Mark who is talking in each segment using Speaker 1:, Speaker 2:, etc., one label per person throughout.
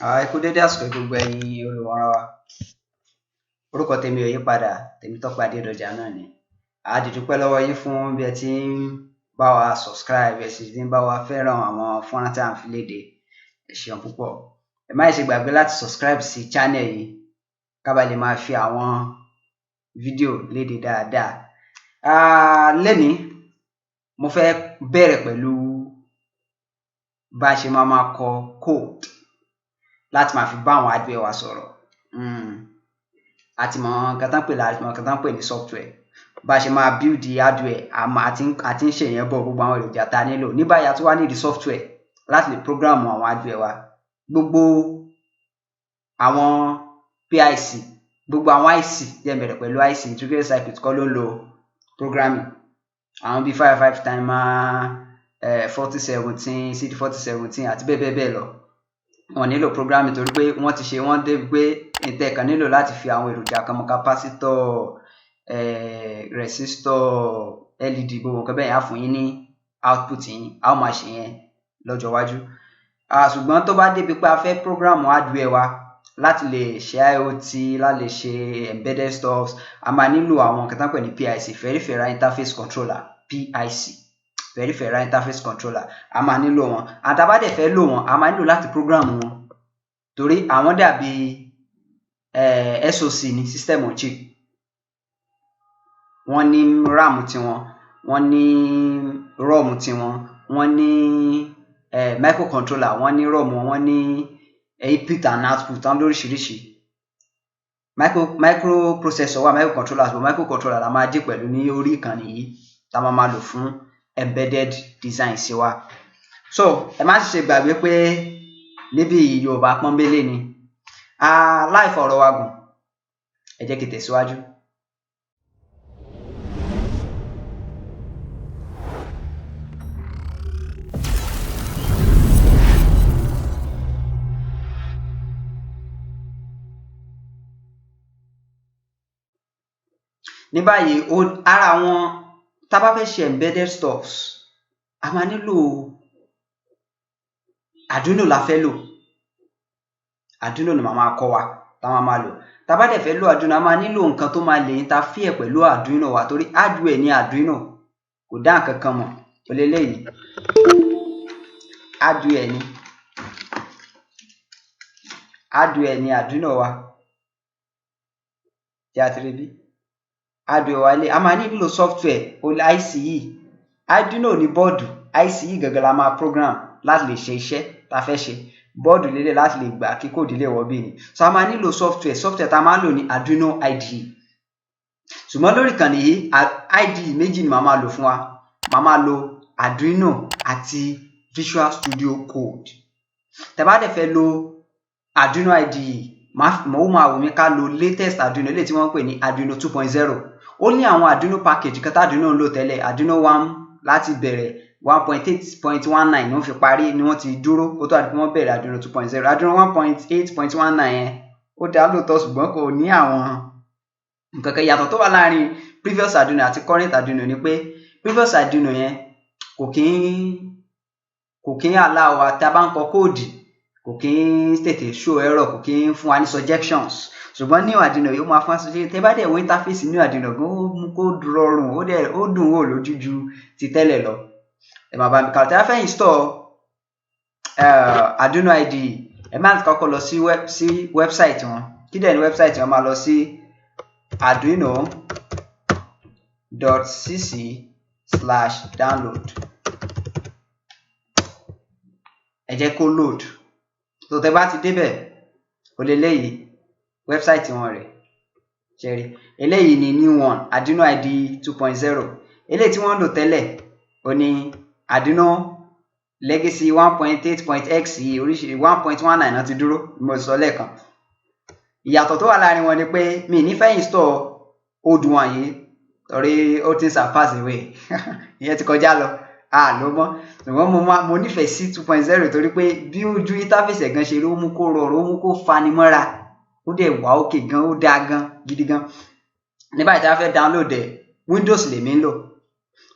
Speaker 1: Ẹ kú dédé àsìkò gbogbo ẹ̀yin olùwòran wa. Orúkọ tèmi ò yí padà, Tèmítọ́pẹ́ Adédọjà náà ni. A dẹ̀ dúpẹ́ lọ́wọ́ yín fún bí ẹ ti ń bá wa subscribe, ẹ sì ti ń bá wa fẹ́ràn àwọn fọ́nrán tí à ń fi léde. Ẹ ṣeun púpọ̀. Ẹ má ṣe gbàgbé láti subscribe sí channel yìí ká ba lè máa fi àwọn fídíò léde dáadáa. Lénìí, mo fẹ́ bẹ̀rẹ̀ pẹ̀lú bá a ṣe máa máa kọ code láti máa fi bá àwọn hardware wa sọ̀rọ̀. A ti mọ nǹkan tán pè láti mọ nǹkan tán pè ní software. Bá a ṣe máa build hardware, a ti ń ṣe yẹn bọ̀, gbogbo àwọn èròjà tá a nílò. Ní báyìí, a tún wá need software láti lè program àwọn hardware wa. Gbogbo àwọn PIC, gbogbo àwọn IC, jẹ́ n bẹ̀rẹ̀ pẹ̀lú IC, integrated circuit kọ́ ló ń lo programming. Àwọn bíi 55 timer, 4017, CD4017 àti bẹ́ẹ̀ bẹ́ẹ̀ bẹ́ẹ̀ lọ. Wọ́n nílò programming torí pé wọ́n ti ṣe wọ́n débi pé ìtẹ̀ kan nílò láti fi àwọn èròjà kan mọ capacitor, resistor, LED, gbogbo nǹkan bẹ́ẹ̀ yẹn á fún yín ní output yín, a ó máa ṣe yẹn lọ́jọ́ iwájú. Ṣùgbọ́n tó bá débi pé a fẹ́ program hardware wa láti lè ṣe IoT, láti lè ṣe embedded stuff, a máa nílò àwọn nǹkan tán pè ní PIC, Peripheral Interface Controller, PIC, Peripheral Interface Controller, a máa nílò wọn. Àti tá bá dẹ̀ fẹ́ lò wọ́n, a máa nílò láti program wọn torí àwọn dàbí SoC ní system on chip. Wọ́n ní RAM tiwọn, wọ́n ní ROM tiwọn, wọ́n ní microcontroller, wọ́n ní ROM wọn, wọ́n ní input and output tán lóríṣiríṣi. Microprocessor wà, microcontrollers, but microcontroller la máa dé pẹ̀lú ní orí ìkànnì yìí tá a máa máa lò fún embedded design sí wa. So ẹ má sì ṣe gbàgbé pé níbí Yorùbá pọ́nbélé ni. Láì fọ̀rọ̀ wa gùn, ẹ jẹ́ kí n tẹ̀síwájú. Ní báyìí, ara àwọn tá a bá fẹ́ ṣe embedded stuffs, a máa nílò Arduino la fẹ́ lò. Arduino ni màá máa kọ́ wa tá a máa máa lò. Tá a bá dẹ̀ fẹ́ lò Arduino, a máa nílò nǹkan tó máa lè interfere pẹ̀lú Arduino wa torí hardware ní Arduino kò dá nǹkan kan mọ̀. Ó leléyìí, hardware ni, hardware ni Arduino wa. Ṣé a ti rí bí? Hardware wa lé, a máa nílò software IC yìí. Arduino ní bọ́ọ̀dù, IC yìí gangan la máa program láti lè ṣe iṣẹ́ tá a fẹ́ ṣe. Bọ́ọ̀dù lélẹ̀ láti lè gbà kí kóòdù lè wọ bí ni. So a máa nílò software, software tá a máa lò ní Arduino IDE. Ṣùgbọ́n lórí ìkànnì yìí, IDE méjì ni màá máa lò fún wa. Màá máa lo Arduino àti Visual Studio Code. Tẹ́ bá dẹ̀ fẹ́ lo Arduino IDE, mo máa wù mí ká lo latest Arduino, eléyìí tí wọ́n ń pè ní Arduino 2.0. Ó ní àwọn Arduino package kan tí Arduino ń lò tẹ́lẹ̀, Arduino 1 láti bẹ̀rẹ̀ 1.8.19 ni wọ́n fi parí, ni wọ́n ti dúró kó tó àti pé wọ́n bẹ̀rẹ̀ Arduino 2.0. Arduino 1.8.19 yẹn ó dá lóòótọ́, ṣùgbọ́n kò ní àwọn nǹkan kan. Ìyàtọ̀ tó wà láàrin previous Arduino àti current Arduino ni pé previous Arduino yẹn kò kí ń allow wa tá a bá ń kọ kóòdì, kò kí ń tètè show error, kò kí ń fún wa ní suggestions. Ṣùgbọ́n new Arduino yóò máa fún wa suggestions. Tẹ́ bá dẹ̀ wo interface new Arduino gan, ó mú kó rọrùn, ó dẹ̀ ó dùn wò lójú ju ti tẹ́lẹ̀ lọ. Ẹ máa bá mi kà. Tẹ́ bá fẹ́ install Arduino IDE, ẹ má kọ́kọ́ lọ sí web sí website wọn. Kí dẹ̀ ní website wọn? Máa lọ sí arduino.cc/download. Ẹ jẹ́ kó load. Tó tẹ́ bá ti débẹ̀, ó lè léyìí website wọn rẹ̀ ṣẹ́rí. Eléyìí ni new one, Arduino IDE 2.0. Eléyìí tí wọ́n ń lò tẹ́lẹ̀ ó ní Arduino legacy 1.8.x yìí, oríṣiríṣi 1.19 náà ti dúró mo sọ lẹ́ẹ̀kan. Ìyàtọ̀ tó wà láàrin wọn ni pé mi ní fẹ́ install old one yìí torí ó ti ń pass away, ìyẹn ti kọjá lọ, a ló mọ́. Ṣùgbọ́n mo nífẹ̀ẹ́ sí 2.0 torí pé bí ojú interface ẹ̀ gan ṣe rí, ó mú kó rọrùn, ó mú kó fani mọ́ra, ó dẹ̀ wà òkè gan, ó dáa gan gidi gan. Ní báyìí, tí a fẹ́ download ẹ̀, Windows lèmi ń lò,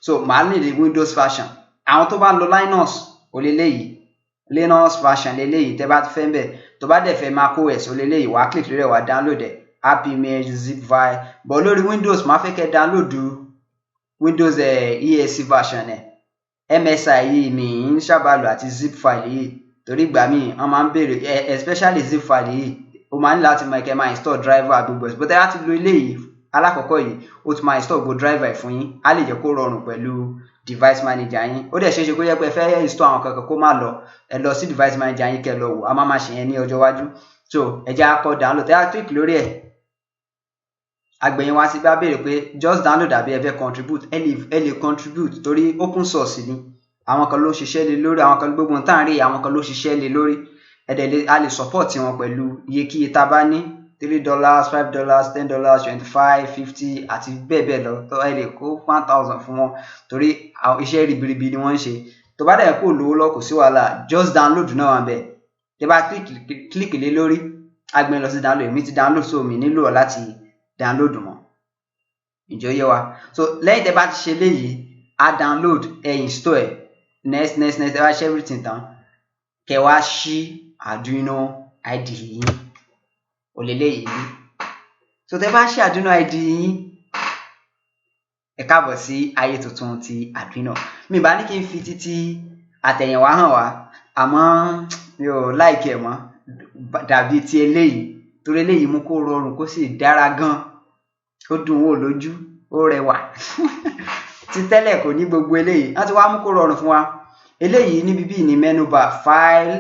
Speaker 1: so màá ní the Windows version. Àwọn tó bá ń lo Linux, ó lè léyìí. Linux version leléyìí tẹ́ bá ti fẹ́ ń bẹ̀. Tó bá dẹ̀ fẹ́ macOS ó leléyìí, wàá click lórí ẹ̀, wàá download ẹ̀, app image, zip file. But lórí Windows, máa fẹ́ kẹ́ download Windows ESC version ẹ̀. MSI yìí mi ń sábà lò àti zip file yìí, torí ìgbà míì wọ́n máa ń béèrè, especially zip file yìí, ó máa ní láti máa kẹ́ máa install driver gbogbo ẹ̀. But ẹ bá ti lo eléyìí alákọ̀ọ́kọ́ yìí, ó ti máa install gbogbo driver ẹ̀ fún yín, á lè jẹ́ kó rọrùn pẹ̀lú device manager yín. Ó dẹ̀ ṣeé ṣe kó jẹ́ pé ẹ fẹ́ install àwọn kankan kó má lọ, ẹ lọ sí device manager yín kẹ́ lọ wò. A máa máa ṣe yẹn ní ọjọ́ iwájú. So ẹ jẹ́ á kọ́ download. Tẹ́ ẹ click lórí ẹ̀, agbẹ̀yìn wá sí bá béèrè pé just download àbí ẹ fẹ́ contribute. Ẹ lè contribute torí open source ni, àwọn kan ló ṣiṣẹ́ lé lórí, àwọn kan gbogbo tá à ń rí, àwọn kan ló ṣiṣẹ́ lé lórí. Ẹ dẹ̀ lè, a lè support wọn pẹ̀lú iyekíye tá a bá ní, $3, $5, $10, 25, 50 àti bẹ́ẹ̀ bẹ́ẹ̀ lọ. Tó ẹ lè kó 1,000 fún wọn torí iṣẹ́ ribiribi ni wọ́n ń ṣe. Tó bá dẹ̀ kó lówó lọ, kò sí wàhálà, just download náà wà bẹ́ẹ̀. Tẹ́ bá click lé lórí, agbẹ̀yìn lọ sí download. Èmi ti download, so mi nílò láti download mọ́. Ìjọ yé wa? So lẹ́yìn tẹ́ bá ti ṣe léyìí, a download ẹ, install ẹ, next, next, next. Ẹ bá ṣe everything tán, kẹ́ wá ṣí Arduino IDE yín òlélẹ́yìí bí. So tẹ́ bá ṣí Arduino IDE yín, ẹ káàbọ̀ sí ayé tuntun ti Arduino. Mi bá ní kí n fi títí àtẹ̀yìnwá hàn wá, àmọ́ mi ò like ẹ̀ mọ́ dàbí ti eléyìí, torí eléyìí mú kó rọrùn, kó sì dára gan, ó dùn wò lójú, ó rẹwà. Ti tẹ́lẹ̀ kò ní gbogbo eléyìí, wọ́n ti wá mú kó rọrùn fún wa. Eléyìí níbi bíi ní menu bar, file.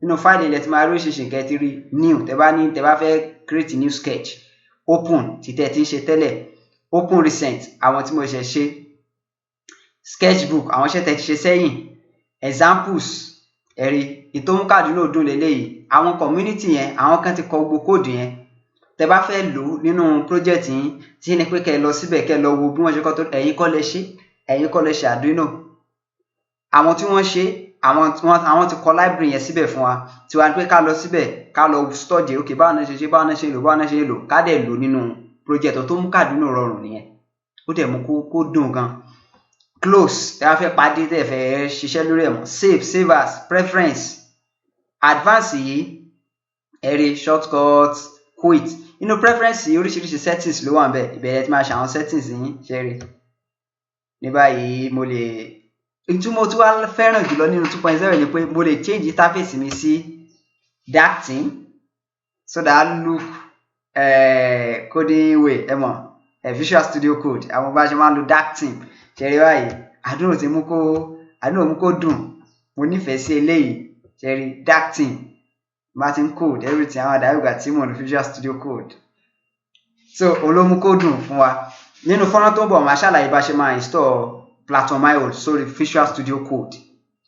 Speaker 1: Nínú file ilẹ̀ tí máa rí oríṣiríṣi nǹkan. Ẹ ti rí new, tẹ́ bá ní, tẹ́ bá fẹ́ create new sketch, open tí tẹ́ ti ń ṣe tẹ́lẹ̀, open recent, àwọn tí mo ṣẹ̀ ṣe, sketchbook, àwọn iṣẹ́ tẹ́ ti ṣe sẹ́yìn, examples. Ẹ̀rí ìtòmú Arduino dùn lélẹ́yìí. Àwọn community yẹn, àwọn kan ti kọ gbogbo code yẹn. Tẹ́ bá fẹ́ lò ó nínú project yín, tí ní pé kẹ́ ẹ lọ síbẹ̀, kẹ́ ẹ lọ wo bí wọ́n ṣe kọ́ tó. Ẹ̀yin kọ́ lẹ ṣe, ẹ̀yin kọ́ lẹ ṣe Arduino. Àwọn tí wọ́n ṣe, àwọn ti kọ library yẹn síbẹ̀ fún wa. Tí wàá pé ká lọ síbẹ̀, ká lọ study, ok, báwo náà ṣe ṣe, báwo náà ṣe lò, báwo náà ṣe lò, ká dẹ̀ lò nínú project. Tó mú Arduino rọrùn nìyẹn, ó dẹ̀ mú kó dùn gan. Close tẹ́ bá fẹ́ padé, tẹ́ fẹ́ ṣiṣẹ́ lórí ẹ̀ mọ́, save, save as, preference, advance yìí, ẹ̀rí shortcut, quit. Inú preference yìí, oríṣiríṣi settings ló wà níbẹ̀. Ìbẹ̀rẹ̀ tí máa ṣe àwọn settings yín ṣe rí ní báyìí. Mo lè ìtumọ̀ tí wàá fẹ́ràn jùlọ nínú 2.0 ni pé mo lè change interface mi sí dark theme so that look coding way. Ẹ mọ̀ Visual Studio Code, àwọn bá ṣe máa ń lo dark theme ṣe rí báyìí. Arduino ti mú kó, Arduino mú kó dùn. Mo nífẹ̀ẹ́ sí eléyìí. Ṣe rí dark theme, Martin code, everything, àwọn àdáyé ìgbà tí mo ní Visual Studio Code. So òun ló mú kó dùn fún wa. Nínú fọ́nrán tó ń bọ̀, máa ṣàlàyé bá ṣe máa install PlatformIO sórí Visual Studio Code.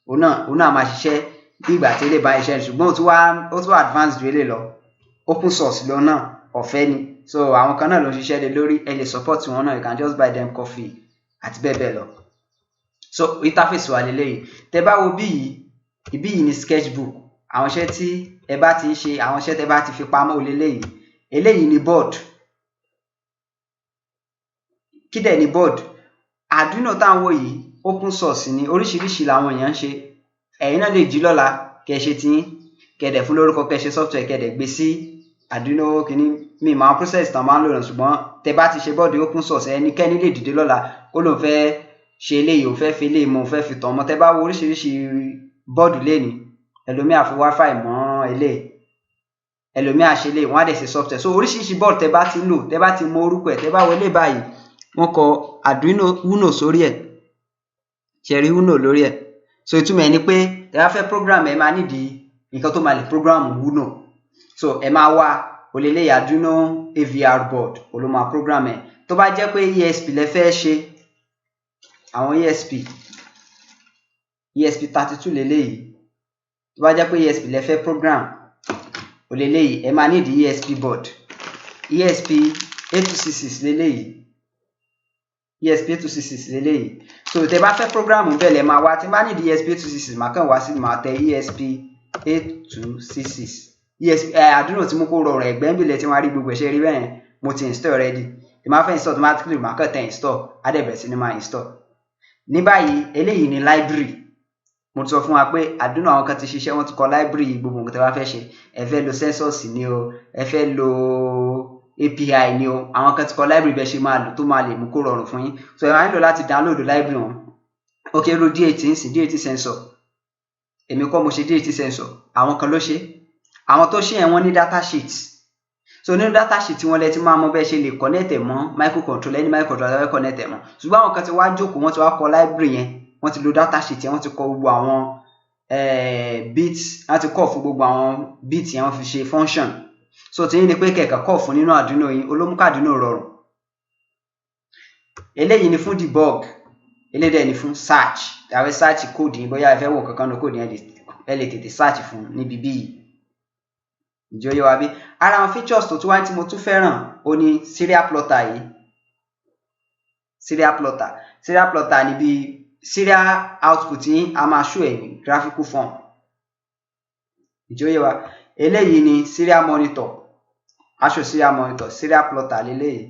Speaker 1: Òun náà máa ṣiṣẹ́ bí ìgbà tí eléyìí bá ṣiṣẹ́, ṣùgbọ́n ó tún wá advance ju eléyìí lọ. Open source lọ náà, ọ̀fẹ́ ni. So àwọn kan náà ló ń ṣiṣẹ́ lé lórí. Ẹ lè support wọn náà, you can just buy them coffee àti bẹ́ẹ̀ bẹ́ẹ̀ lọ. So interface wa lélẹ́yìí. Tẹ́ bá wo bí yìí, ibí yìí ni sketchbook, àwọn iṣẹ́ tí ẹ bá ti ń ṣe, àwọn iṣẹ́ tẹ́ bá ti fi pamọ́ lélẹ́yìí. Eléyìí ni board. Kí dẹ̀ ni board? Arduino tá à ń wò yìí, open source ni, oríṣiríṣi làwọn èèyàn ń ṣe. Ẹ̀yin náà lè jí lọ́la kẹ́ ẹ ṣe tiyín, kẹ́ ẹ dẹ̀ fún lórúkọ, kẹ́ ẹ ṣe software, kẹ́ ẹ dẹ̀ gbé sí Arduino kìíní mi. Máa process tán máa ń lò náà, ṣùgbọ́n tẹ́ bá ti ṣe board open source, ẹnikẹ́ni lè dìde lọ́la kó lóun fẹ́ ṣe eléyìí, òun fẹ́ fi eléyìí mọ́, òun fẹ́ fi tàn mọ́. Tẹ́ bá wo oríṣiríṣi board lénìí, ẹlòmíà fi wifi mọ́ eléyìí, ẹlòmíà ṣe eléyìí, wọ́n á dẹ̀ ṣe software. So oríṣiríṣi board tẹ́ bá ti ń lò, tẹ́ bá ti mọ orúkọ ẹ̀, tẹ́ bá wọlé báyìí, wọ́n kọ Arduino Uno sórí ẹ̀. Ṣe rí Uno lórí ẹ̀? So ìtumọ̀ ẹ̀ ni pé tẹ́ bá fẹ́ program, ẹ máa nídìí nǹkan tó máa lè program Uno. So ẹ máa wá olélẹ́yà Arduino AVR board ló máa program ẹ̀. Tó bá jẹ́ pé ESP lẹ fẹ́ ṣe, àwọn ESP, ESP 32 leléyìí. Tó bá jẹ́ pé ESP lẹ fẹ́ program òlélẹ́yìí, ẹ máa nídìí ESP board, ESP 8266 leléyìí, ESP 8266 leléyìí. So tẹ́ bá fẹ́ program bẹ́ẹ̀ lẹ máa wá. Tí n bá nídìí ESP 8266, màá kàn wá sí, màá tẹ ESP 8266. ESP ẹ Arduino tí mo kó rọrùn. Ẹ̀gbẹ́ ń bìlẹ̀ tí wọ́n á rí gbogbo ẹ̀ṣẹ́ rí bẹ́ẹ̀. Mo ti install already. Tí máa fẹ́ install automatically, màá kàn tẹ install, á dẹ̀ bẹ̀rẹ̀ sí ní máa install. Ní báyìí, eléyìí ni library. Mo ti sọ fún wa pé Arduino, àwọn kan ti ṣiṣẹ́, wọ́n ti kọ library gbogbo nǹkan tí wọ́n fẹ́ ṣe. Ẹ fẹ́ lo sensors ni o, ẹ fẹ́ lo API ni o, àwọn kan ti kọ library bẹ́ẹ̀ ṣe máa lò tó máa lè mú kó rọrùn fún yín. So ẹ máa nílò láti download library wọn. Ok, ro DHT ń sìn, DHT sensor, èmi kọ́ mo ṣe DHT sensor, àwọn kan ló ṣe. Àwọn tó ṣe yẹn, wọ́n ní data sheet. So nínú data sheet tí wọ́n lẹ ti máa mọ bẹ́ẹ̀ ṣe lè connect ẹ̀ mọ́ microcontroller, ẹni microcontroller fẹ́ connect ẹ̀ mọ́. Ṣùgbọ́n àwọn kan ti wá jókòó, wọ́n ti wá kọ library yẹn, wọ́n ti lo data sheet yẹn, wọ́n ti kọ gbogbo àwọn bits, wọ́n ti kọ́ fún gbogbo àwọn bits yẹn, wọ́n fi ṣe function. So tí yín ni pé kẹ̀kẹ́ kọ́ fún nínú Arduino yín, olómúkà Arduino rọrùn. Eléyìí ni fún debug, eléyìí dẹ̀ ni fún search tàbí search code yín. Bóyá ẹ fẹ́ wò kankan ní code yẹn, ẹ lè tètè search fún níbi bíyìí. Ǹjẹ́ ó yé wa bí? Ara àwọn features tó tún wá tí mo tún fẹ́ràn ó ní serial plotter yìí. Serial plotter, serial plotter níbi serial output yín, a máa show ẹ̀ ní graphical form. Ǹjẹ́ ó yé wa? Eléyìí ni serial monitor, aṣọ serial monitor, serial plotter leléyìí.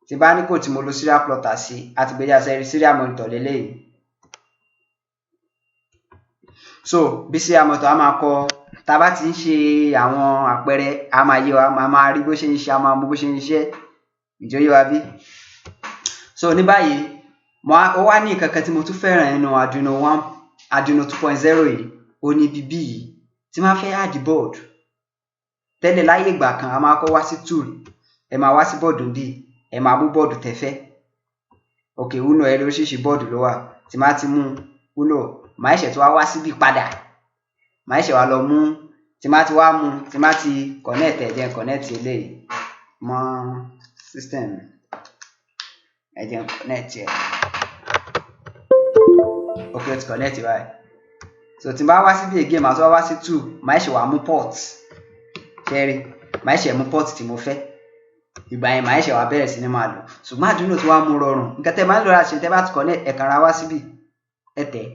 Speaker 1: Tí bá ní kò tí mo lo serial plotter sí àti gbéjà sẹ́rí, serial monitor leléyìí. So bí serial monitor, a máa kọ tá a bá ti ń ṣe àwọn àpẹẹrẹ, a máa yé wa, a máa rí bó ṣe ń ṣe, a máa mọ bó ṣe ń ṣe. Ǹjẹ́ ó yé wa bí? So ní báyìí, ó wá ní nǹkan kan tí mo tún fẹ́ràn nínú Arduino 1, Arduino 2.0 yìí, ó ní bíbí yìí tí máa fẹ́ add board. Tẹ́lẹ̀ láyé ìgbà kan, a máa kọ́ wá sí tool, ẹ máa wá sí board bí, ẹ máa mú board tẹ́fẹ́. Ok, Uno, ẹ lóríṣiríṣi board ló wà. Tí máa ti mú Uno, màá ṣẹ̀ tó wá wá síbí padà, màá ṣẹ̀ wá lọ mú. Tí máa ti wá mú, tí máa ti connect ẹ̀, jẹ́ connect eléyìí mọ́ system, ẹ jẹ́ connect ẹ̀. Ok, ó ti connect báyìí. So tí n bá wá síbí again, màá tún wá wá sí tool, màá ṣẹ̀ wá mú port ṣẹ́rí, màá ṣẹ̀ mú port tí mo fẹ́. Ìgbà yẹn màá ṣẹ̀ wá bẹ̀rẹ̀ sí ní máa lò. Ṣùgbọ́n Arduino tí wàá mú rọrùn, nǹkan tẹ́ máa ń lò láti ṣe, tẹ́ bá ti connect, ẹ̀ kàn ra wá síbí, ẹ tẹ̀,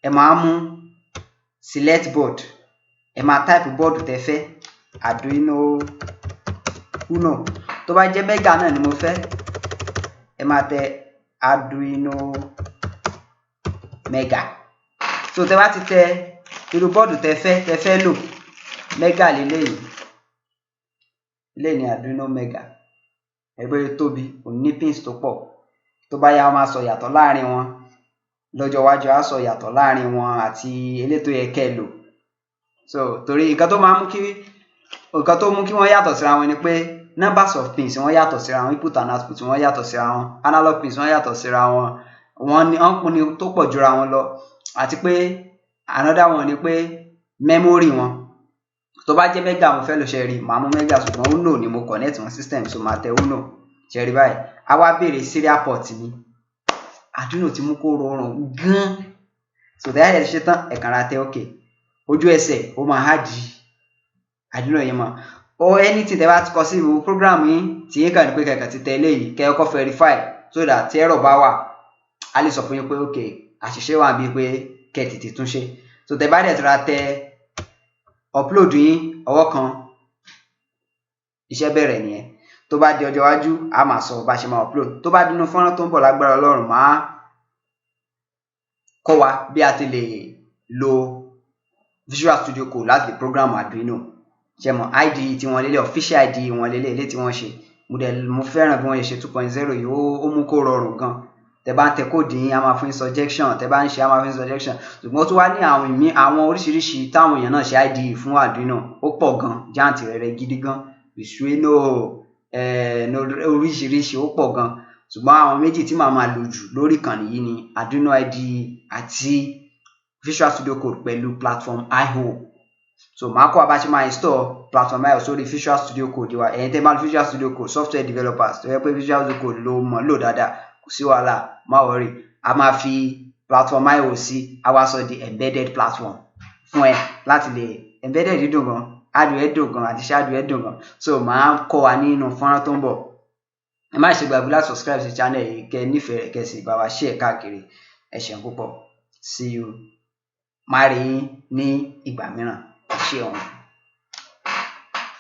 Speaker 1: ẹ máa mú select board, ẹ máa type board tẹ́ fẹ́, Arduino Uno. Tó bá jẹ́ mega náà ni mo fẹ́, ẹ máa tẹ Arduino Mega. So tẹ́ bá ti tẹ irú board tẹ́ fẹ́ lò, mega leléyìí, eléyìí ni Arduino Mega. Ẹgbẹ́ yóò tóbi, kò ní pins tó pọ̀. Tó bá yá, wọ́n máa sọ ìyàtọ̀ láàrin wọn lọ́jọ́ iwájú, á sọ ìyàtọ̀ láàrin wọn àti eléyìí tó yẹ kẹ́ ẹ lò. So torí nǹkan tó mú kí wọ́n yàtọ̀ síra wọn ni pé numbers of pins wọ́n yàtọ̀ síra wọn, input and output wọ́n yàtọ̀ síra wọn, analog pins wọ́n yàtọ̀ síra wọn, wọ́n ní wọ́n pín ní tó pọ̀ jura wọn lọ. Àti pé another one ni pé memory wọn. Tó bá jẹ́ mega mo fẹ́ lò, ṣe rí, màá mú mega. Ṣùgbọ́n Uno ni mo connect wọn system, so màá tẹ Uno. Ṣe rí báyìí, á wá béèrè serial port mi. Arduino ti mú kó rọrùn gan. So tẹ́lẹ̀ ẹ̀ ṣe tán, ẹ̀ kàn ra tẹ ok, ojú ẹsẹ̀ ó máa add Arduino yẹn mọ́ o. Anything tẹ́ bá ti kọ sí ìwò program yín, tí yín kàn ní pé kẹ̀kẹ́ ti tẹ eléyìí, kẹ́ ẹ kọ́ verify, so that tí error bá wà, á lè sọ fún yín pé ok, àṣìṣe wà bíi pé kẹ́ ẹ tètè tún ṣe. So tẹ́ bá dẹ̀ ti ra tẹ upload yín, ọwọ́ kan iṣẹ́ bẹ̀rẹ̀ nìyẹn. Tó bá di ọjọ́ iwájú, a máa sọ bá ṣe máa upload. Tó bá dínú fọ́nrán tó ń bọ̀, lágbára Ọlọ́run, máa kọ́ wa bí a ti lè lo Visual Studio Code láti lè program Arduino. Ṣe mọ̀, IDE tí wọ́n lélẹ̀, official IDE wọn lélẹ̀, ilé tí wọ́n ṣe. Mo dẹ̀ mo fẹ́ràn bí wọ́n ṣe ṣe 2.0 yìí, ó mú kó rọrùn gan. Tẹ bá ń tẹ code yín, a máa fún yín suggestion. Tẹ bá ń ṣe, a máa fún yín suggestion. Ṣùgbọ́n ó tún wá ní àwọn ìmí, àwọn oríṣiríṣi táwọn èèyàn náà ṣe IDE fún Arduino, ó pọ̀ gan jáǹtìrẹrẹ gidi gan. Visuino, oríṣiríṣi, ó pọ̀ gan. Ṣùgbọ́n àwọn méjì tí màá máa lò jù lórí ìkànnì yìí ni Arduino IDE àti Visual Studio Code pẹ̀lú Platform IO. So màá kọ́ wa bá ṣe máa install Platform IO sórí Visual Studio Code wa. Ẹ̀yin tẹ́ máa lo Visual Studio Code, software developers tó yẹ pé Visual Studio Code ló mọ̀ lò dáadáa, kò sí wàhálà, má worry. A máa fi Platform IO sí, a wá sọ di embedded platform fún ẹ láti lè embedded dùn gan, hardware dùn gan, àti hardware dùn gan. So màá kọ́ wa nínú fọ́nrán tó ń bọ̀. Ẹ má ṣe gbàgbé láti subscribe sí channel yìí, kẹ́ nífẹ̀ẹ́ rẹ̀, kẹ́ sì bá wa share káàkiri. Ẹ ṣeun púpọ̀. See you, má rí yín ní ìgbà mìíràn. Ẹ ṣeun.